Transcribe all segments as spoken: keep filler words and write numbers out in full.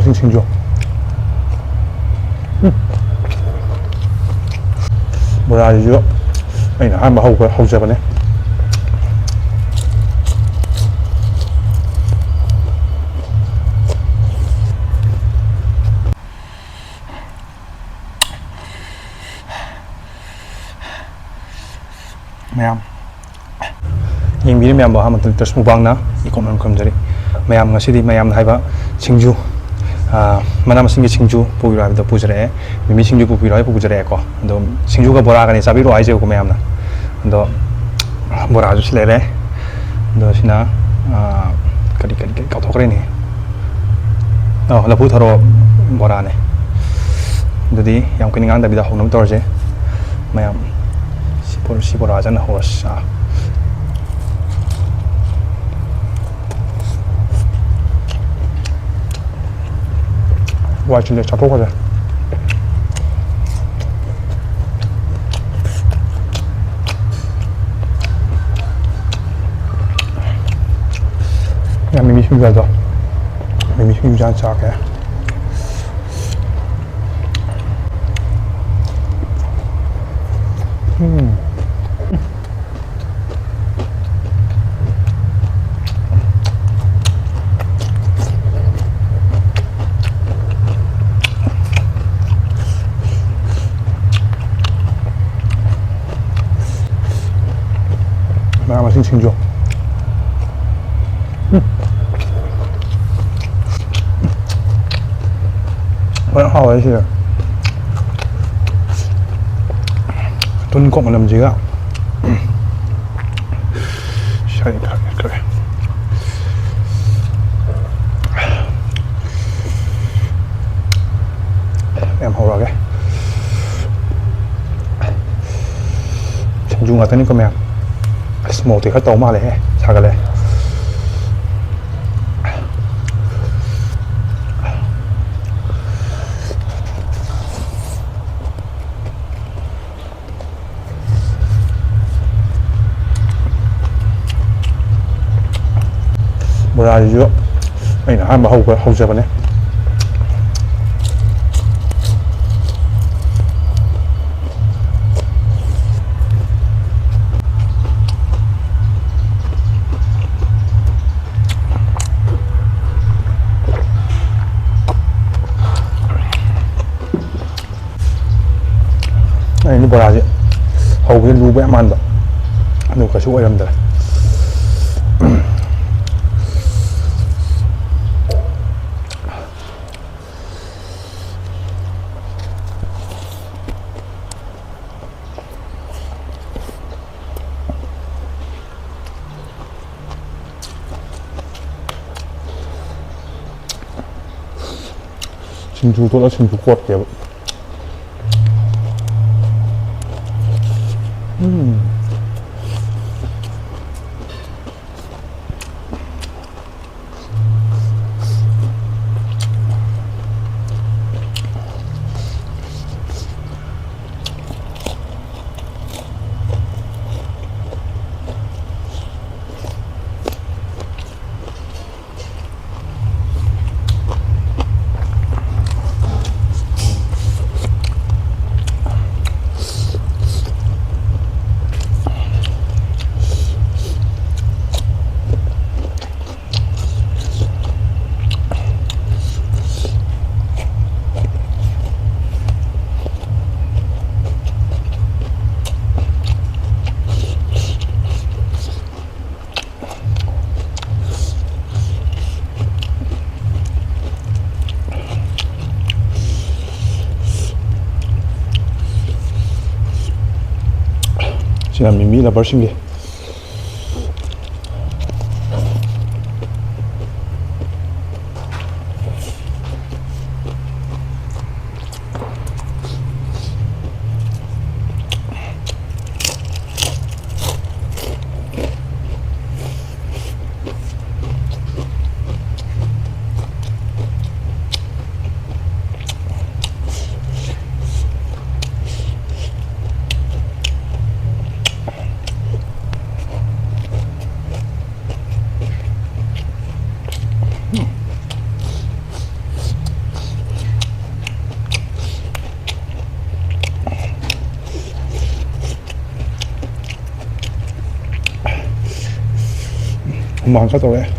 ꯁꯤꯡ ꯁꯤꯡꯖꯨ꯫ ꯎꯝ꯫ ꯕꯣꯔꯥꯁꯤꯁꯨ ꯑꯩꯅ ꯑꯍꯥꯟꯕ ꯍꯧꯕ, ꯍꯧꯖꯕꯅꯦ꯫ ꯃꯌꯥꯝ ꯌꯦꯡꯕꯤꯔꯤ ꯃꯌꯥꯝꯕꯨ ꯑꯍꯥꯟꯕ ꯃꯛꯇꯗ ꯃꯨꯛꯕꯥꯡꯅ ꯏꯀꯣꯛꯅ ꯈꯨꯔꯨꯝꯖꯔꯤ꯫ ꯃꯌꯥꯝ ꯉꯁꯤꯗꯤ ꯃꯌꯥꯝꯅ ꯍꯥꯏꯕ ꯁꯤꯡꯖꯨ, ꯑꯥ, ꯃꯅꯥ ꯃꯁꯤꯡꯒꯤ ꯁꯤꯡꯖꯨ ꯄꯨꯕꯤꯔꯣ ꯍꯥꯏꯕꯗꯣ ꯄꯨꯖꯔꯛꯑꯦ꯫ ꯃꯤꯃꯤ ꯁꯤꯡꯖꯨ ꯄꯨꯕꯤꯔꯣ ꯍꯥꯏꯕ ꯄꯨꯖꯔꯛꯑꯦꯀꯣ꯫ ꯑꯗꯣ ꯁꯤꯡꯖꯨꯒ ꯕꯣꯔꯥꯒꯅꯤ ꯆꯥꯕꯤꯔꯣ ꯍꯥꯏꯖꯩꯀꯣ ꯃꯌꯥꯝꯅ꯫ ꯑꯗꯣ ꯕꯣꯔꯥꯁꯨ ꯁꯤ ꯂꯩꯔꯦ꯫ ꯑꯗꯣ ꯁꯤꯅ, ꯑꯥ, ꯀꯔꯤ, ꯀꯔꯤ, ꯀꯔꯤ ꯀꯥꯎꯊꯣꯛꯈ꯭ꯔꯦꯅꯦ꯫ ꯑꯣ, ꯂꯐꯨ ꯊꯔꯣ ꯕꯣꯔꯥꯅꯦ꯫ ꯑꯗꯨꯗꯤ ꯌꯥꯝ ꯀꯨꯏꯅ ꯉꯥꯡꯗꯕꯤꯗ ꯍꯧꯅꯕ ꯇꯧꯔꯁꯦ ꯃꯌꯥꯝ꯫ ꯁꯤ ꯕꯣ-, ꯁꯤ ꯕꯣꯔꯥꯁꯤꯅ ꯍꯧꯔꯁꯤ꯫ ꯑꯥ꯫ ꯋꯥꯏ ꯆꯤꯜꯂꯦ, ꯆꯥꯊꯣꯛꯈ꯭ꯔꯁꯦ꯫ ꯌꯥꯝ ꯃꯤꯃꯤ ꯁꯤꯡꯖꯨ ꯆꯥꯗꯣ꯫ ꯃꯤꯃꯤ ꯁꯤꯡꯖꯨ ꯆꯥ ꯆꯥꯒꯦ꯫ ꯎꯝ꯫ ꯃꯅꯥ ꯃꯁꯤꯡ ꯁꯤꯡꯖꯨ꯫ ꯎꯝ꯫ ꯐꯖꯅ ꯍꯥꯎꯋꯦ ꯁꯤꯗ꯫ ꯇꯨꯅꯤꯡꯈꯣꯛ ꯃꯅꯝꯁꯤꯒ꯫ ꯁꯤ ꯈꯔ ꯈꯔ ꯌꯥꯝ ꯍꯧꯔꯛꯑꯒꯦ꯫ ꯁꯤꯡꯖꯨ ꯉꯥꯛꯇꯅꯤꯀꯣ ꯃꯌꯥꯝ꯫ ꯑꯁ, ꯃꯣꯔꯣꯛꯇꯤ ꯈꯔ ꯇꯧ ꯃꯥꯜꯂꯦꯍꯦ, ꯁꯥꯒꯠꯂꯦ꯫ ꯕꯣꯔꯥꯁꯤꯁꯨ ꯑꯩꯅ ꯑꯍꯥꯟꯕ ꯍꯧꯕ, ꯍꯧꯖꯕꯅꯦ꯫ ꯕꯣꯔꯥꯁꯦ ꯍꯧꯕꯗ ꯂꯨꯕ ꯌꯥꯝ ꯃꯥꯟꯕ, ꯑꯗꯨ ꯀꯩꯁꯨ ꯑꯣꯏꯔꯝꯗ꯭ꯔꯦ꯫ ꯁꯤꯡꯖꯨ ꯇꯣꯠꯂ ꯁꯤꯡꯖꯨ ꯀꯣꯠꯀꯦꯕ꯫ ꯎꯝ꯫ ꯁꯤꯅ ꯃꯤꯃꯤ ꯂꯕꯔꯁꯤꯡꯒꯤ꯫ ꯍꯨꯃꯥꯡ ꯈꯔ ꯇꯧꯔꯛꯑꯦ꯫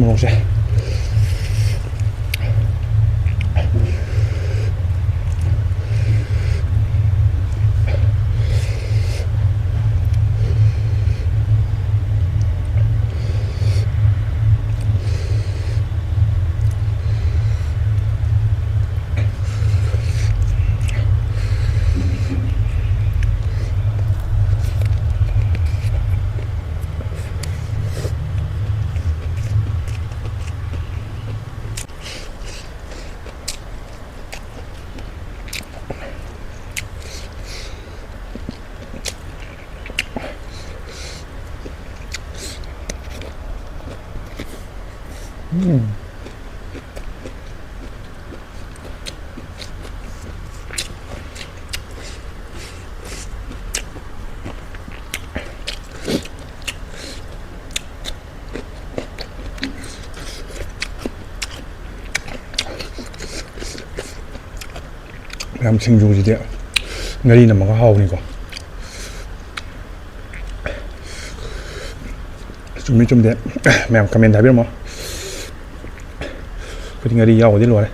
ꯃꯣꯔꯣꯛꯁꯦ꯫ ꯎꯝ꯫ ꯃꯌꯥꯝ, ꯁꯤꯡꯖꯨꯁꯤꯗꯤ ꯉꯥꯔꯤ ꯅꯝꯃꯒ ꯍꯥꯎꯕꯅꯤꯀꯣ꯫ ꯆꯨꯝꯃꯤ ꯆꯨꯝꯗꯦ ꯃꯌꯥꯝ comment ꯍꯥꯏꯕꯤꯔꯝꯃꯣ꯫ ꯑꯩꯈꯣꯏꯗꯤ ꯉꯥꯔꯤ ꯌꯥꯎꯔꯗꯤ ꯂꯣꯏꯔꯦ꯫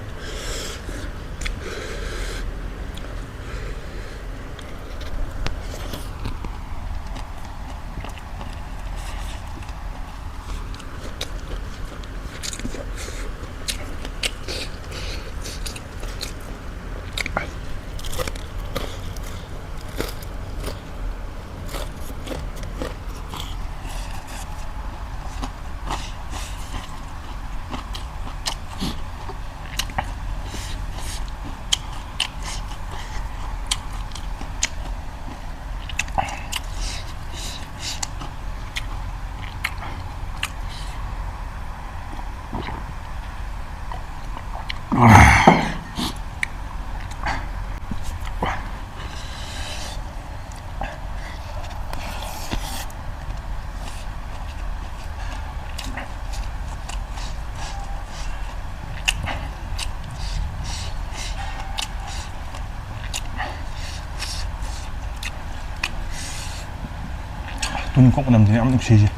ꯇꯨꯅꯤꯡꯈꯣꯛ ꯃꯅꯝꯁꯤꯅ ꯌꯥꯝ ꯅꯨꯡꯁꯤꯁꯦ꯫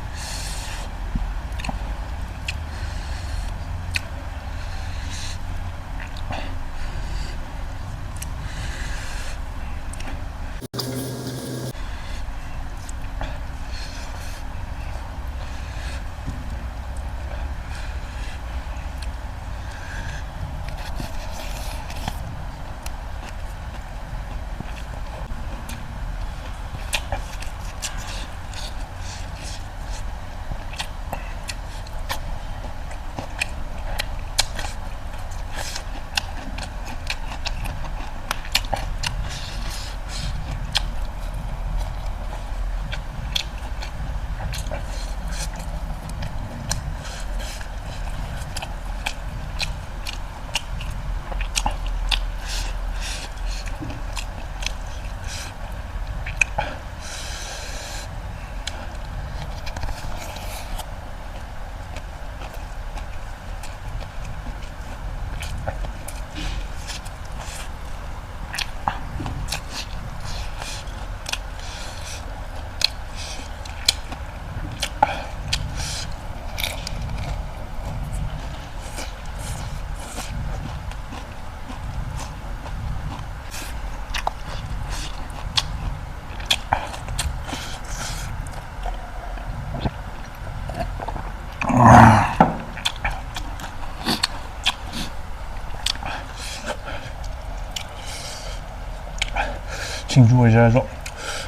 ꯁꯤꯡꯖꯨ ꯑꯣꯏꯖꯔꯁꯨ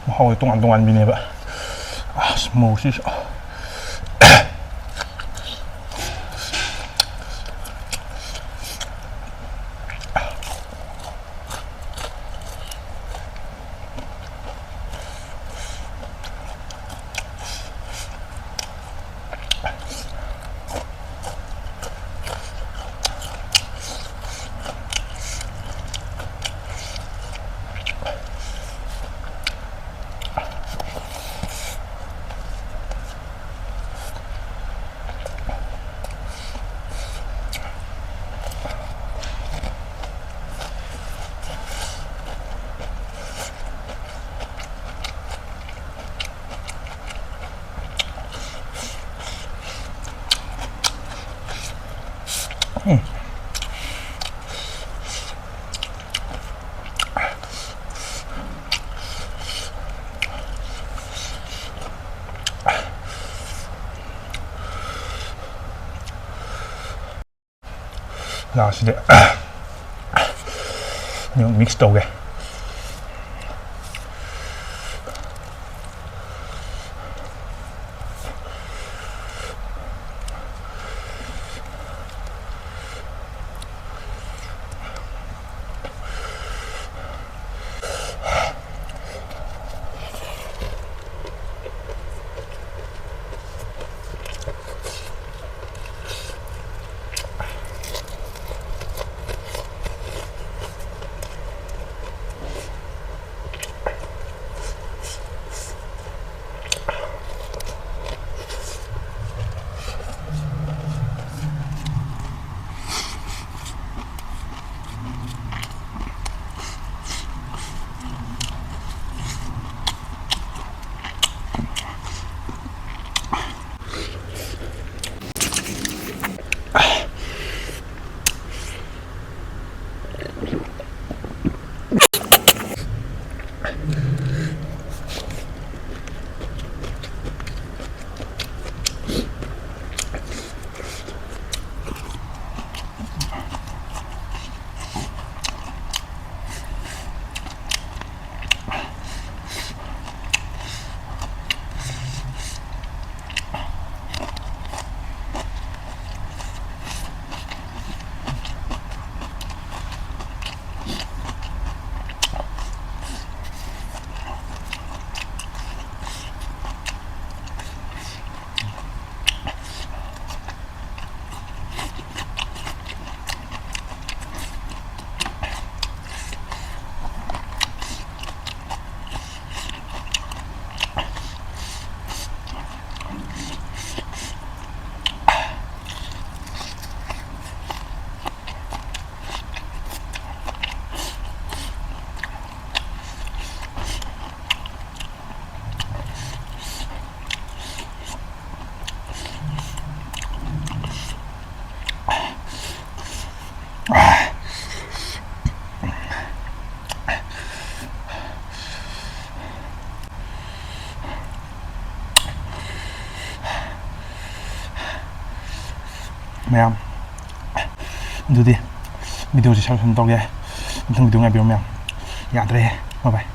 ꯃꯍꯥꯎ ꯇꯣꯉꯥꯟ ꯇꯣꯉꯥꯟꯕꯤꯅꯦꯕ꯫ ꯑꯁ, ꯃꯣꯔꯣꯛꯁꯤꯁꯨ꯫ ꯂꯥꯁꯁꯤꯗꯤ ꯑꯅꯤꯃꯛ ꯃꯤꯛꯁ ꯇꯧꯒꯦ꯫ ꯃꯌꯥꯝ, ꯑꯗꯨꯗꯤ videoꯁꯦ ꯁ꯭ꯋꯥꯏꯗ ꯇꯧꯒꯦ꯫ ꯃꯊꯪ video ꯉꯥꯏꯕꯤꯔꯣ ꯃꯌꯥꯝ꯫ ꯌꯥꯗ꯭ꯔꯦ꯫ Bye bye꯫